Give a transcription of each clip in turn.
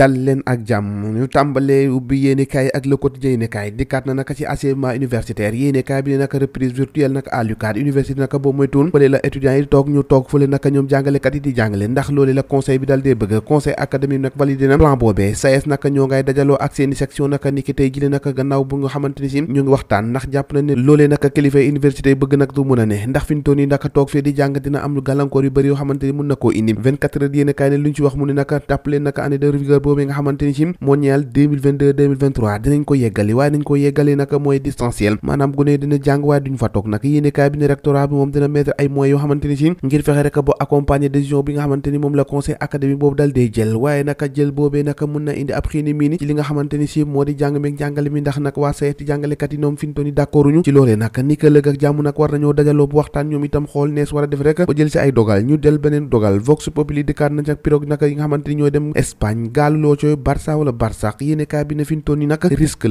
dal leen ak jàmm ñu tàmbalee ubbi yéenekaay ak Le Quotidien yéenekaay dikkaat na naka ci enseignement universitaire yéenekaay bi ne naka reprise virtuelle naka à l'UCAD université naka boobu mooy tuun fële la étudiants yi toog ñu toog fële naka ñoom jàngalekat yi di jàngale ndax loolu la conseil bi dal dee bëgg conseil académique nag validé na plan boobee SAES naka ñoo ngay dajaloo ak seeni section naka niki tey jile naka gannaaw bu nga xamante ni si ñu ngi waxtaan ndax jàpp na ne loolee naka kilifa université yi bëgg nag du mën a ne ndax fi ñu toon yi naka toog fee di jàng dina am lu gàllankoor yu bëri yoo xamante ni mën na koo indi 24 heures yéenekaay ne lu ñu ci wax mu ne naka tàppale naka année de rigueur boobee nga xamante ni si moo ñeel 2022-2023 dinañ ko yeggali waaye nañ ko yeggali naka mooy distanciel maanaam gune dina jàng waaye duñ fa toog nag yéenekaay bi ne rectorat bi moom dina mettre ay moyens yoo xamante ni si ngir fexe rek ba accompagner décision bi nga xamante ni moom la conseil académique boobu dal dee jël waaye naka jël boobee naka mun na indi ab xiini miini ci li nga xamante ni si moo di jàng meeg jàngale mi ndax nag waa SAES jàngalekat yi ñoom fi ñu toon yi d'accorduñu ci loolee nag ni ka lëg ak jàmm nag war nañoo dajaloo bu waxtaan ñoom itam xool nees war a def rek ba jël si ay dogal ñu del beneen dogal Vox Populi dikkaat na ci ak pirogue naka yi nga xamante ni ñooy dem Espagne gaaluloo cooy Barça wala Barsax yéenekaay bi ne fi ñu toon yi naka risque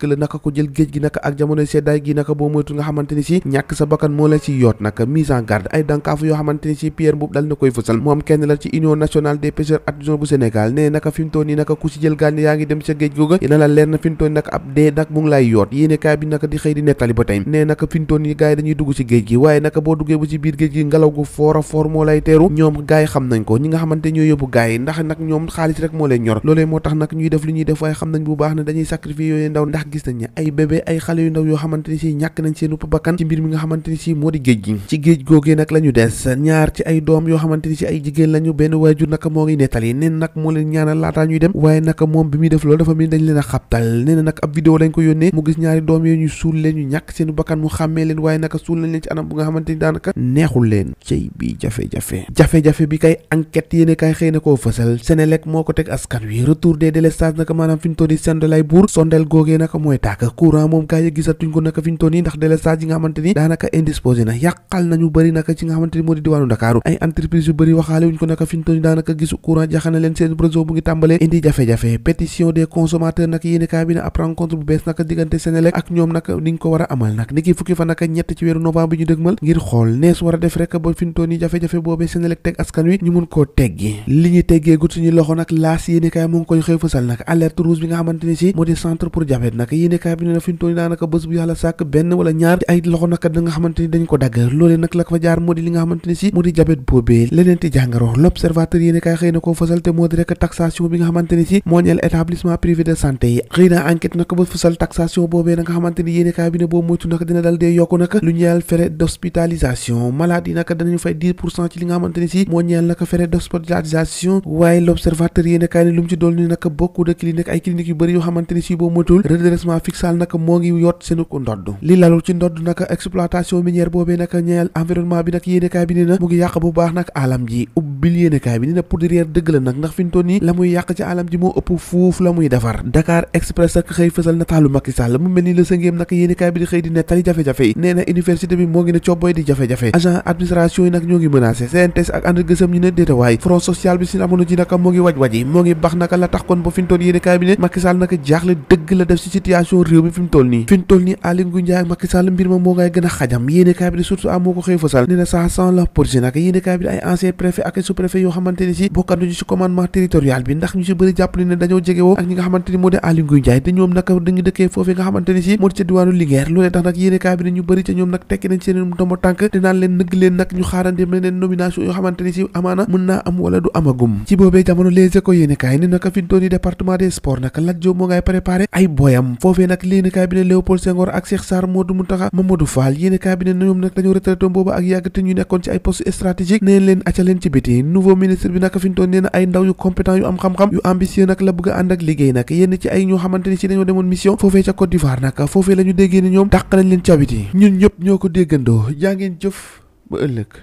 la naka ko jël géej gi naka ak jamono seddaay gi naka boo moytu nga xamante ni si ñàkk sa bakkan moo la ci yoot naka mise en garde ay dankaafu yoo xamante ni si Pierre Mboup dal na koy fësal moom kenn la ci union nationale des pêcheurs artisanaux bu Sénégal nee naka fi ñu toon yi naka ku si jël gaal ne yaa ngi dem sa géej googa dina la leer na fi ñu toon yi naka ab dee nag mu ngi lay yoot yéenekaay bi naka di xëy di nettali ba tey nee naka fi ñu toon yi gars yi dañuy dugg ci géej gi waaye naka boo duggee ba ci biir géej gi ngelaw gu foor a foor moo lay teeru ñoom gars yi xam nañ ko ñi nga xamante ñoo yóbbu gars yi ndax nag ñoom xaalis rek moo leen ñor loolee moo tax nag ñuy def li ñuy def waaye xam nañ bu baax ne dañuy sacrifier yooyu ndaw ndax gis nañ ne ay bébé ay xale yu ndaw yoo xamante ni si ñàkk nañ seen bakkan ci mbir mi nga xamante ni si moo di géej gi ci géej googee nag la ñu des ñaar ci ay doom yoo xamante ni si ay jigéen lañu benn waajur naka moo ngi nettali nen nag moo leen ñaanal laataa ñuy dem waaye naka moom bi muy def loolu dafa mel dañ leen a xabtal nee na nag ab vidéo lañ ko yónnee mu gis ñaari doom yooyu ñu suul leen ñu ñàkk seen bakkan mu xàmmee leen waaye naka suul nañ leen ci anam bu nga xamante ni daanaka neexul leen cey bi jafe-jafe bi kay enquête yéene kay xëy na koo fësal Senelec moo ko teg askan wi retour des délestages naka maanaam fi ñu toon yi sendelay buur sondel googee naka mooy tàkk courant moom gaa yi gisatuñ ko naka fi ñu toon yi ndax délestage yi nga xamante ni daanaka indisposé na yàqal nañu bëri naka ci nga xamante ni moo di diwaanu Ndakaaru ay entreprise yu bëri waxaale wuñ ko naka fi ñu toon yi daanaka gisu courant jaxana leen seen réseau bu ngi tàmbalee indi jafe-jafe pétition des consommateurs nag yéene kaay bi ne ab rencontre bu bees naka diggante Senelec ak ñoom naka niñ ko war a amal nag ni ki fukki fa naka ñett ci weeru novembre bi ñu dëgmal ngir xool nees war a def rek ba fi ñu toon yi jafe-jafe boobee Senelec teg askan wi ñu mun koo teggi li ñu teggee gut suñu loxo nag laas yéenekaay mu ngi koy xëy fësal nag alerte rouge bi nga xamante ni si moo di centre pour diabète nag yéenekaay bi ne na fi ñu toon yi daanaka bés bu yàlla sàkk benn wala ñaar ci ay loxo nag da nga xamante ni dañ ko dagg loolee nag la ko fa jaar moo di li nga xamante ni si moo di diabète boobee leneen ti jàngaro l'observateur yéenekaay xëy na koo fësal te moo di rek taxation bi nga xamante ni si moo ñeel établissement privé de santé yi xëy na enquête nag ba fësal taxation boobee nag nga xamante ni yéenekaay bi ne boobu moytu nag dina dal dee yokku nag lu ñeel frais d'hospitalisation malade yi nag danañu fay 10% ci li nga xamante ni si moo ñeel nag frais d'hospitalisation waaye l'observateur yéenekaay ne lu mu ci dool ni nag beaucoup de clinique ay clinique yu bëri yoo xamante ni si boo moytul redressement fiscal nag moo ngi yot seenu ko ndodd li lalu ci ndodd nag exploitation minière boobee nag ñeel environnement bi nag yéenekaay bi ne na mu ngi yàq bu baax nag alam ji ubbil yéenekaay bi ne na poudrière dëgg la nag ndax fi ñu toon nii la muy yàq ci alam ji moo ëpp fuuf la muy defar Dakar Express ak xëy fësal nataalu Macky Sall mu mel ni la sëngeem nag yéenekaay bi di xëy di nettali jafe-jafe yi nee na université bi moo ngi ne cobboy di jafe-jafe agent administration yi nag ñoo ngi menacé CNTS ak ànd gësam ñi ne déetawaay front social bi si amono ji nag moo ngi waj-waji moo ngi bax naka la tax kon ba fi ñu toll yéenekaay bi ne Macky Sall naka jaaxle dëgg la def si situation réew mi fi mu toll nii Aly Ngouille Ndiaye ak Macky Sall mbir ma moo ngay gën a xajam yéenekaay bi di surtout am moo ko xëy fësal nee na ça sent la police naka yéenekaay bi di ay ancien préfet ak sous-préfet yoo xamante ni si bokkanduñu si commandement territorial bi ndax ñu si bëri jàpp ne dañoo jegewoo ak ñi nga xamante ni moo di Aly Ngouille Ndiaye te ñoom naka dañu dëkkee foofee nga xamante ni si moo di ca diwaanu Linguère loolee tax nag yéenekaay bi ne ñu bëri ca ñoom nag tekki nañ seen ndombo tànk dinaan leen nëgg leen nag ñu xaarandi leneen nomination yoo xamante ni si amaana mën naa am wala du amagum ci boobee jamono Les Échos yéenekaay ni naka fi ñu toon yi département des sports nag Lat Diop moo ngay préparé ay boyam foofee nag yéenekaay bi ne Léopold Senghor ak Cheikh Sarr Modou Mountakha Mamadou Fall yéenekaay bi ne ñoom nag dañoo retraité boobu ak yàgg te ñu nekkoon ci ay poste stratégique neen leen acca leen ci biti nouveau ministre bi naka fi ñu toon nee na ay ndaw yu compétent yu am xam-xam yu ambitieux nag la bëgg a ànd ak liggéey nag yenn ci ay ñoo xamante ni si dañoo demoon mission foofee ca Côte d'Ivoire nag foofee la ñu déggee ne ñoom dàq nañ leen ca biti ñun ñëpp ñoo ko déggandoo jaa ngeen jëf ba ëllëg